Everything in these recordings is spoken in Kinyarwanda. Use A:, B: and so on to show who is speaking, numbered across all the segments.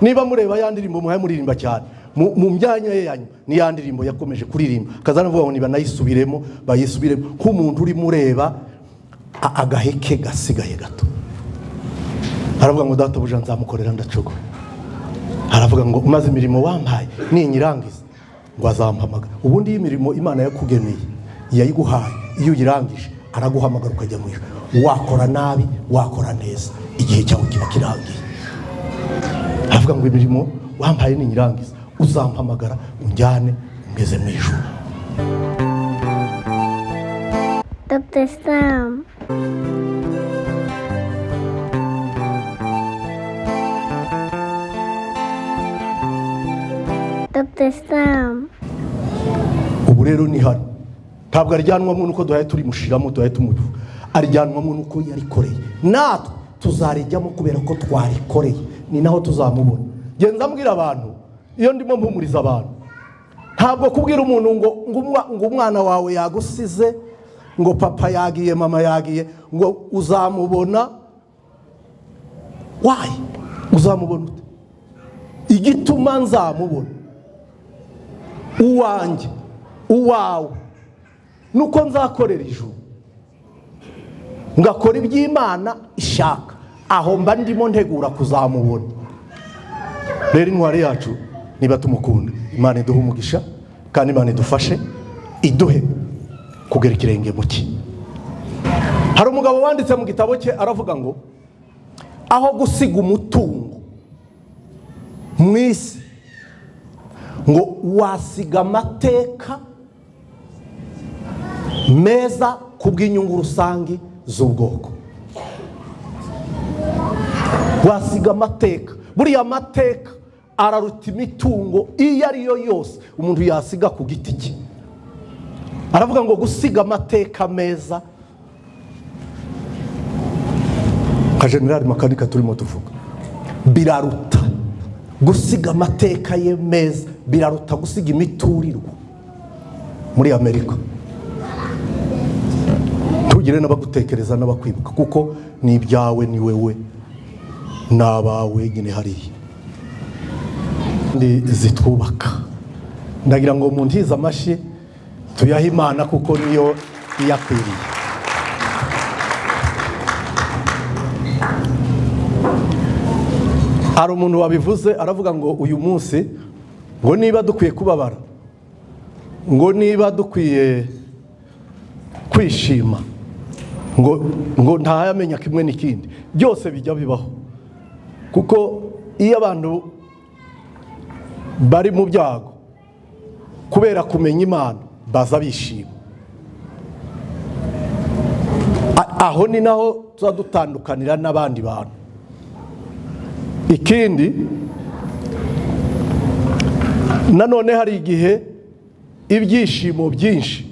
A: Niba mureba ya ndirimbo muhaye muririmba cyane mu myanya ye yanyu, ni ya ndirimbo yakomeje kuririmba, akazanavuga ngo niba nayisubiremo bayisubiremo, nk'umuntu urimo ureba agaheke gasigaye gato. Aravuga ngo databuja nzamukorera ndacogoye. Aravuga ngo maze imirimo wampaye ninyirangiza ngo azampamagara. Ubundi iyi mirimo Imana yakugeneye yayiguhaye, iyo uyirangije araguhamagara ukajya mu ijuru. Wakora nabi wakora neza, igihe cyawe kiba kirangiye. Aravuga ngo imirimo wampaye ninyirangiza uzampamagara unjyane ungeze mu ijuru.
B: Dr. Sam. Dr. Sam.
A: Ubu rero ni hano, ntabwo arijyanwamo nuko duhaye turimushiramo, duhaye tumuvuga, arijyanwamo nuko yarikoreye. Natwe tuzarijyamo kubera ko twarikoreye, ni naho tuzamubona. Genza mbwira abantu, iyo ndimo mpumuriza abantu, ntabwo kubwira umuntu ngo umwana wawe yagusize, ngo papa yagiye, mama yagiye, ngo uzamubona. Wayi uzamubona ute? Igituma nzamubona uwanjye uwawe nuko nzakorera ijuru, ngakora iby'Imana ishaka, aho mba ndimo ntegura kuzamubona. Rero intwari yacu niba tumukunda, Imana iduhe umugisha kandi Imana idufashe, iduhe kugera ikirenge mu cye. Hari umugabo wanditse mu gitabo cye aravuga ngo aho gusiga umutungo mu isi, ngo wasiga amateka meza ku bw'inyungu rusange z'ubwoko. Wasiga amateka, buriya amateka araruta imitungo iyo ari yo yose umuntu yasiga ku giti cye. Aravuga ngo gusiga amateka meza nka General Makanika turimo tuvuga, biraruta gusiga amateka ye meza, biraruta gusiga imiturirwa muri Amerika. Ntugire n'abagutekereza n'abakwibuka, kuko ni ibyawe, ni wewe n'abawe nyine hariya. Kandi zitwubaka, ndagira ngo muntize amashyi tuyahe Imana kuko niyo iyakwiriye. Hari umuntu wabivuze aravuga ngo uyu munsi ngo niba dukwiye kubabara, ngo niba dukwiye kwishima, ngo ntayamenya kimwe n'ikindi, byose bijya bibaho. Kuko iyo abantu bari mu byago kubera kumenya Imana baza bishima. Aho ni naho tuza dutandukanira n'abandi bantu. Ikindi nanone hari igihe ibyishimo byinshi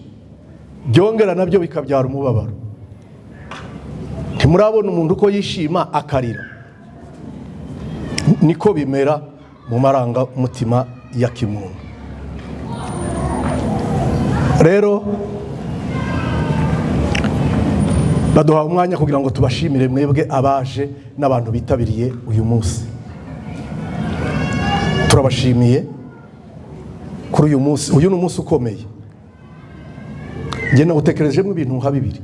A: byongera nabyo bikabyara umubabaro. Ntimurabona umuntu uko yishima akarira, niko bimera mu marangamutima ya kimuntu. Rero baduha umwanya kugira ngo tubashimire mwebwe abaje n'abantu bitabiriye uyu munsi. Turabashimiye kuri uyu munsi. Uyu ni umunsi ukomeye. Njye nawutekerejemo ibintu nka bibiri.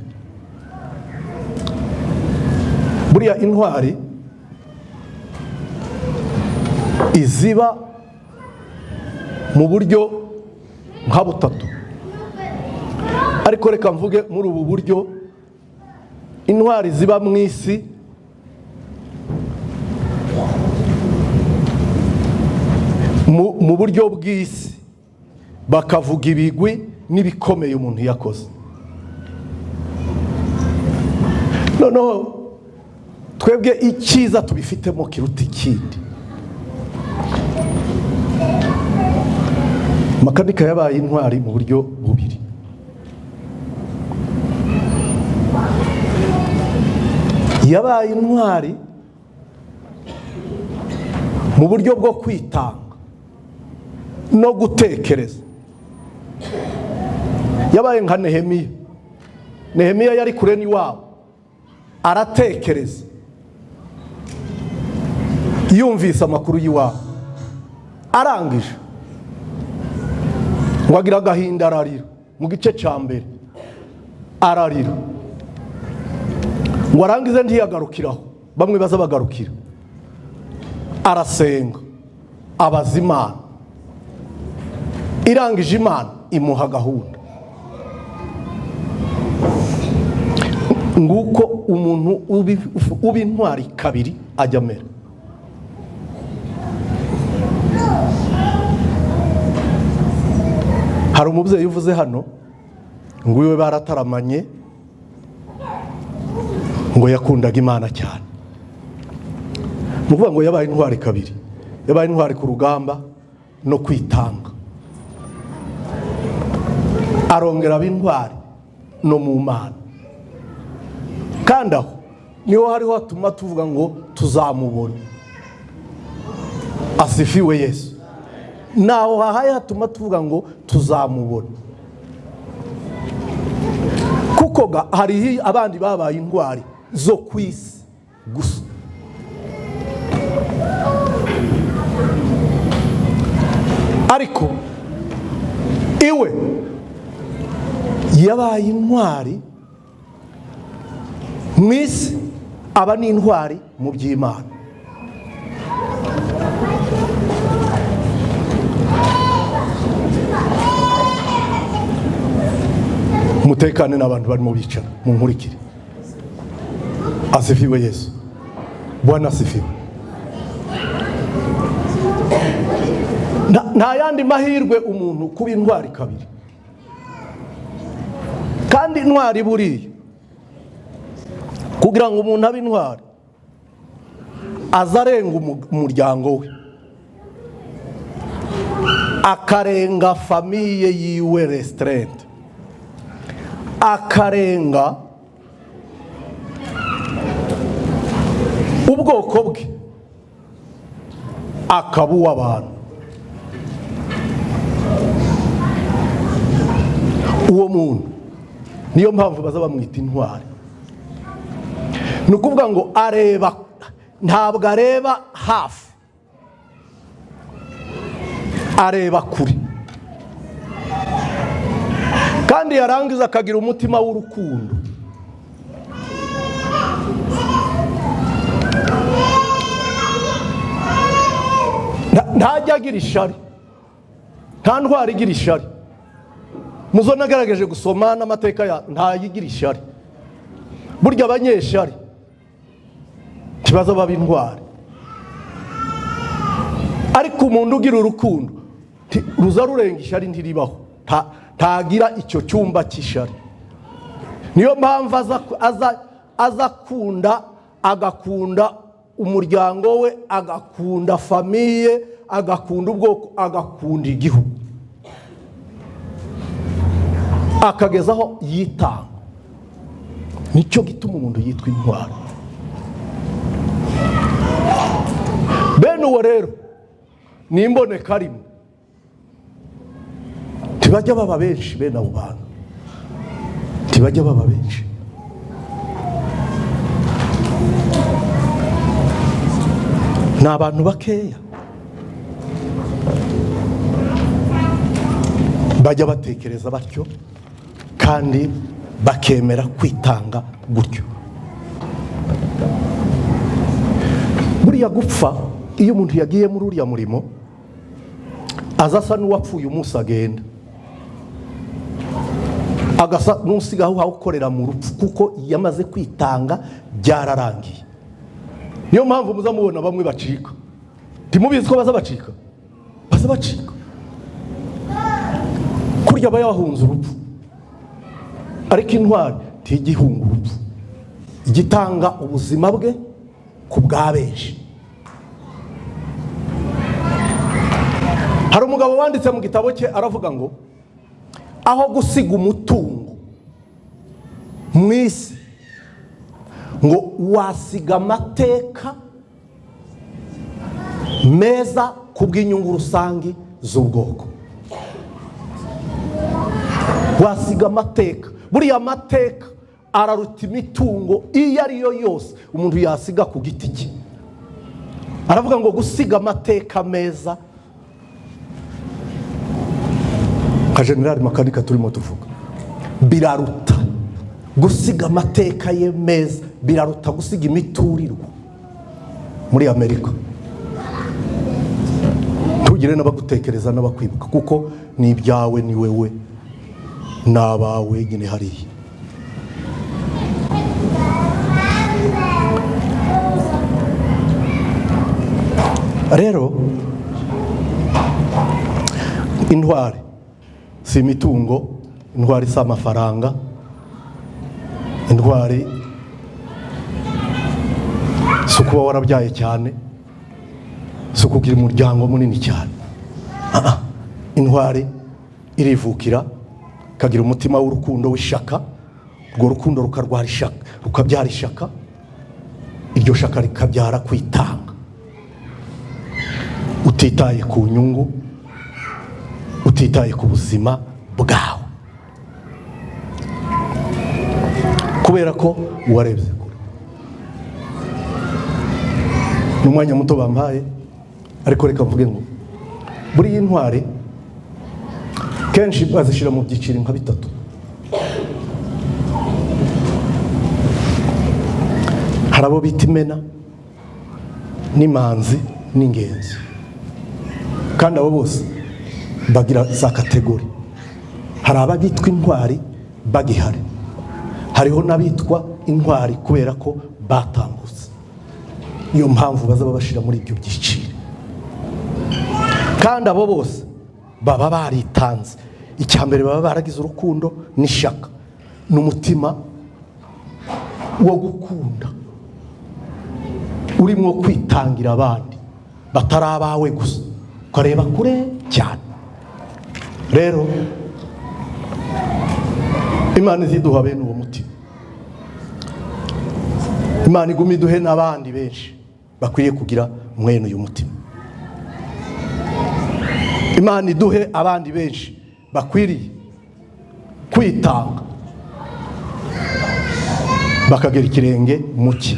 A: Buriya intwari iziba mu buryo nka butatu, ariko reka mvuge muri ubu buryo. Intwari ziba mu isi mu buryo bw'isi, bakavuga ibigwi n'ibikomeye umuntu yakoze. Noneho twebwe icyiza tubifitemo kiruta ikindi. Makanika yabaye intwari mu buryo bubiri. Yabaye intwari mu buryo bwo kwitanga no gutekereza. Yabaye nka Nehemiya. Nehemiya yari kure n'iwabo, aratekereza. Yumvise amakuru y'iwabo, arangije ngo agira agahinda, ararira. Mu gice cya mbere ararira, ngo arangize ntiyagarukiraho, bamwe baza bagarukira. Arasenga, abaza Imana. Irangije, Imana imuha gahunda. Nguko umuntu uba intwari kabiri ajya amera. Hari umubyeyi uvuze hano ngo iwe barataramanye, ngo yakundaga Imana cyane. Ni ukuvuga ngo yabaye intwari kabiri: yabaye intwari ku rugamba no kwitanga, arongera aba intwari no mu Mana. Kandi aho niho hariho hatuma tuvuga ngo tuzamubona. Asifiwe Yesu. Naho hahaye hatuma tuvuga ngo tuzamubona, kuko hari abandi babaye intwari zo ku isi gusa. Ariko iwe yabaye intwari mu isi, aba n'intwari mu by'Imana. Umutekane n'abantu barimo bicara mu nkurikire. Asifiwe Yesu. Bwana asifiwe. Nta yandi mahirwe umuntu kuba intwari kabiri. Kandi intwari buriya, kugira ngo umuntu abe intwari, aza arenga umuryango we, akarenga famille yiwe restreinte, akarenga ubwoko bwe, akaba uw'abantu. Uwo muntu niyo mpamvu baza bamwita intwari. Ni ukuvuga ngo areba, ntabwo areba hafi, areba kure. Kandi yarangiza akagira umutima w'urukundo. Ntajya agira ishari, nta ntwari igira ishari. Muzo nagerageje gusoma n'amateka ya ntayigira ishari. Burya abanyeshari ntibaza baba intwari, ariko umuntu ugira urukundo ruza rurenga ishari, ntiribaho. Ntagira icyo cyumba cy'ishari. Niyo mpamvu aza akunda, agakunda umuryango we, agakunda famille, agakunda ubwoko, agakunda igihugu, akagezaho yitanga. Nicyo gituma umuntu yitwa intwari. Bene uwo rero ni imboneka rimwe, ntibajya baba benshi. Bene abo bantu ntibajya baba benshi. Ni abantu bakeya bajya batekereza batyo kandi bakemera kwitanga gutyo. Buriya gupfa, iyo umuntu yagiye muri uriya murimo, aza asa n'uwapfuye umunsi agenda, agasa n'usigaho awukorera mu rupfu, kuko yamaze kwitanga, byararangiye. Niyo mpamvu muza mubona bamwe bacika. Ntimubizi ko baza bacika? Baza bacika kurya aba yahunze urupfu. Ariko intwari ntigihunga urupfu, igitanga ubuzima bwe ku bwa benshi. Hari umugabo wanditse mu gitabo cye, aravuga ngo aho gusiga umutungo mu isi, ngo wasiga amateka meza ku bw'inyungu rusange z'ubwoko. Wasiga amateka. Buriya amateka araruta imitungo iyo ari yo yose umuntu yasiga ku giti cye. Aravuga ngo gusiga amateka meza nka General Makanika turimo tuvuga biraruta gusiga amateka ye meza, biraruta gusiga imiturirwa muri Amerika. Ntugire n'abagutekereza n'abakwibuka, kuko ni ibyawe, ni wewe n'abawe nyine hariya. Rero intwari si imitungo, intwari si amafaranga, intwari si ukuba warabyaye cyane, si ukugira umuryango munini cyane. Intwari irivukira, ikagira umutima w'urukundo w'ishaka, urwo rukundo rukarwara ishaka, rukabyara ishaka, iryo shaka rikabyara kwitanga, utitaye ku nyungu, utitaye ku buzima bwawe, kubera ko warebye kure. Ni umwanya muto bampaye, ariko reka mvuge ngo buriya intwari kenshi bazishyira mu byiciro nka bitatu. Hari abo bita imena n'imanzi n'ingenzi, kandi abo bose bagira za kategori. Hari ababitwa intwari bagihari, hariho n'abitwa intwari kubera ko batambutse. Niyo mpamvu baza babashyira muri ibyo byiciro, kandi abo bose baba baritanze. Icya mbere baba baragize urukundo n'ishaka n'umutima wo gukunda urimo kwitangira abandi batari abawe gusa, ukareba kure cyane. Rero Imana iziduha bene uwo mutima, Imana iguma iduhe n'abandi benshi bakwiye kugira mwene uyu mutima. Imana iduhe abandi benshi bakwiriye kwitanga bakagera ikirenge mu cye.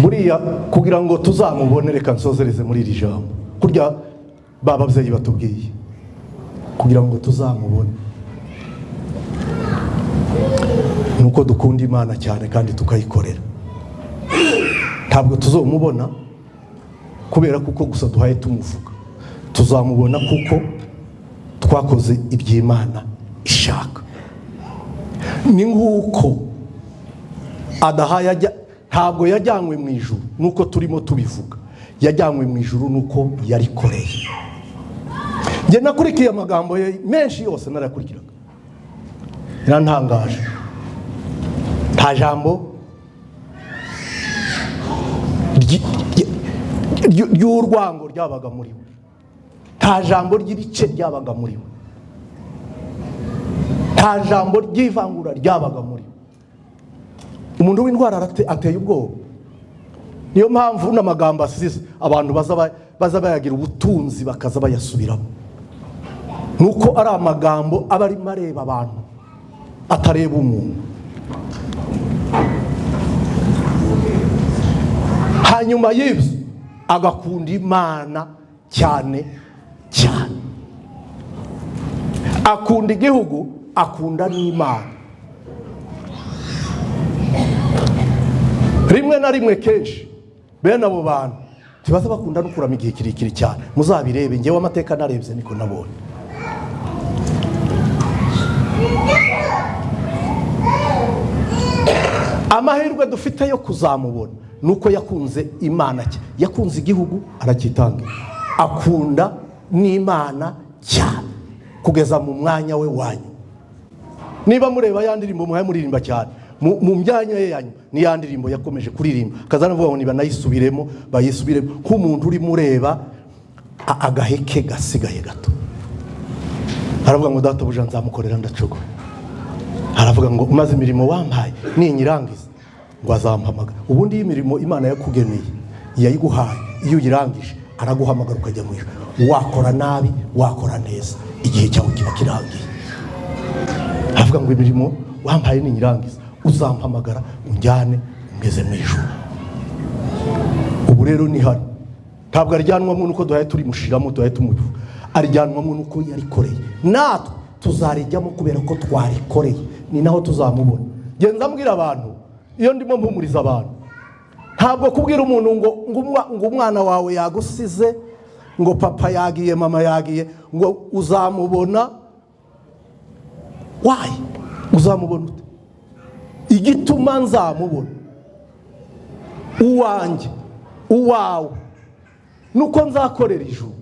A: Buriya kugira ngo tuzamubone, reka nsozereze muri iri jambo kurya ba babyeyi batubwiye, kugira ngo tuzamubone nuko dukunda Imana cyane kandi tukayikorera. Ntabwo tuzomubona kubera kuko gusa duhaye tumuvuga, tuzamubona kuko twakoze iby'Imana ishaka. Ni nk'uko adahaye ajya, ntabwo yajyanywe mu ijuru nuko turimo tubivuga, yajyanywe mu ijuru nuko yarikoreye. Njye nakurikiye amagambo ye menshi yose, narayakurikiraga, yarantangaje. Nta jambo ry'urwango ryabaga muri we, nta jambo ry'ibice ryabaga muri we, nta jambo ry'ivangura ryabaga muri we. Umuntu w'indwara ateye ubwoba. Niyo mpamvu n'amagambo asize abantu baza bayagira ubutunzi bakaza bayasubiramo, nuko ari amagambo aba arimo areba abantu, atareba umuntu. Hanyuma y'ibyo agakunda Imana cyane cyane, akunda igihugu, akunda n'Imana. Rimwe na rimwe kenshi bene abo bantu ntibaza bakunda no kurama igihe kirekire cyane. Muzabirebe, ngewe amateka narebye niko nabonye. Amahirwe dufite yo kuzamubona nuko yakunze Imana cye, yakunze igihugu arakitangira, akunda n'Imana cyane kugeza mu mwanya we wanyu. Niba mureba ya ndirimbo muhaye muririmba cyane, mu myanya ye yanyu ni ya ndirimbo yakomeje kuririmba, akazanavuga ngo niba nayisubiremo bayisubiremo, nk'umuntu urimo ureba agaheke gasigaye gato. Aravuga ngo databuja nzamukorera ndacogoye. Aravuga ngo maze imirimo wampaye ninyirangiza ngo azampamagara. Ubundi iyi mirimo Imana yakugeneye yayiguhaye, iyo uyirangije araguhamagara ukajya mu ijuru. Wakora nabi wakora neza, igihe cyawe kiba kirangiye. Aravuga ngo imirimo wampaye ninyirangiza Uzampamagara unjyane ungeze mu ijuru. Ubu rero ni hano, ntabwo arijyanwamo nuko duhaye turimushiramo, duhaye tumuvuga, arijyanwamo nuko yarikoreye. Natwe tuzarijyamo kubera ko twarikoreye, ni naho tuzamubona. Genza mbwira abantu, iyo ndimo mpumuriza abantu, ntabwo kubwira umuntu ngo umwana wawe yagusize, ngo papa yagiye, mama yagiye, ngo uzamubona. Why? Uzamubona ute? Igituma nzamubona uwanjye, uwawe, nuko nzakorera ijuru,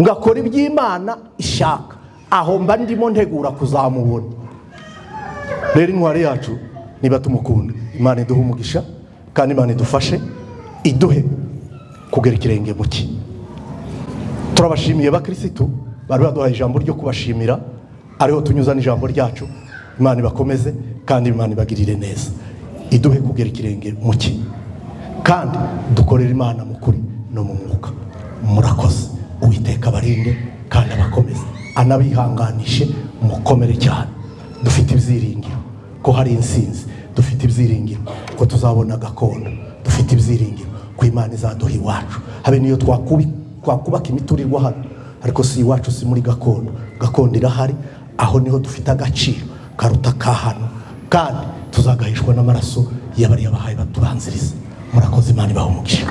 A: ngakora iby'Imana ishaka, aho mba ndimo ntegura kuzamubona. Rero intwari yacu, niba tumukunda, Imana iduhe umugisha, kandi Imana idufashe, iduhe kugera ikirenge mu cye. Turabashimiye bakirisitu bari baduhaye ijambo ryo kubashimira, ariho tunyuza n'ijambo ryacu. Imana ibakomeze kandi Imana ibagirire neza, iduhe kugera ikirenge mu cye, kandi dukorere Imana mu kuri no mu mwuka. Murakoze. Uwiteka abarinde kandi abakomeze, anabihanganishe, mukomere cyane. Dufite ibyiringiro ko hari insinzi, dufite ibyiringiro ko tuzabona gakondo, dufite ibyiringiro ko Imana izaduha iwacu. Habe niyo twakubaka imiturirwa hano, ariko si iwacu, si muri gakondo. Gakondo irahari, aho niho dufite agaciro karuta ka hano, kandi tuzagahishwa n'amaraso y'abariya bahaye batubanziriza. Murakoze, Imana ibahe umugisha.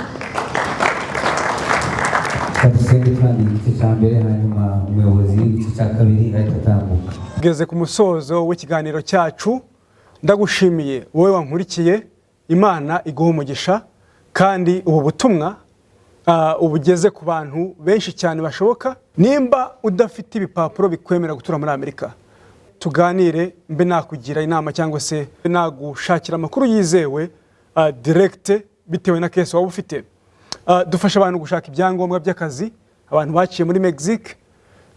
C: Dusenge turangiza igice cya mbere, hanyuma umuyobozi w'igice cya kabiri ahita atambuka.
D: Tugeze ku musozo w'ikiganiro cyacu. Ndagushimiye wowe wankurikiye, Imana iguha umugisha, kandi ubu butumwa ubugeze ku bantu benshi cyane bashoboka. Nimba udafite ibipapuro bikwemera gutura muri Amerika, tuganire, mbe nakugira inama cyangwa se nagushakira amakuru yizewe direct bitewe na case waba ufite. Dufasha abantu gushaka ibyangombwa by'akazi, abantu baciye muri Mexique,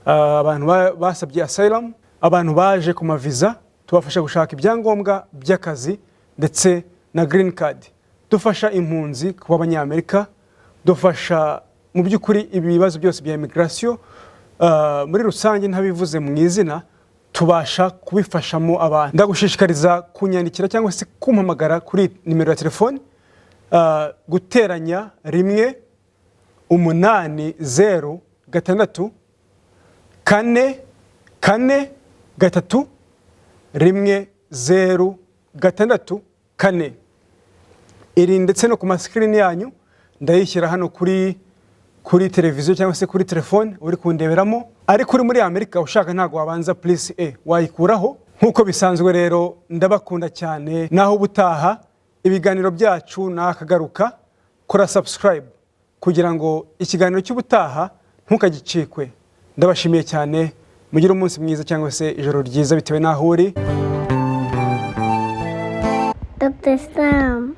D: abantu basabye asylum, abantu baje ku maviza, tubafasha gushaka ibyangombwa by'akazi ndetse na green card. Dufasha impunzi kuba abanyamerika, dufasha mu by'ukuri ibibazo byose bya immigration muri rusange, ntabivuze mu izina, tubasha kubifashamo abantu. Ndagushishikariza kunyandikira cyangwa se kumpamagara kuri nimero ya telefoni +1 806 443 1064. Iri ndetse no ku masikirini yanyu ndayishyira hano kuri televiziyo cyangwa se kuri telefone uri kundeberamo. Ariko uri muri Amerika ushaka, ntabwo wabanza plus e, wayikuraho nk'uko bisanzwe. Rero ndabakunda cyane, naho ubutaha ibiganiro byacu nakagaruka. Kora subscribe kugira ngo ikiganiro cy'ubutaha ntukagicikwe. Ndabashimiye cyane, mugire umunsi mwiza cyangwa se ijoro ryiza bitewe n'aho uri.
B: Dr. Sam.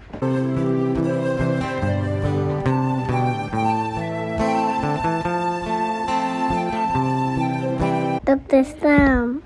B: Dr. Sam.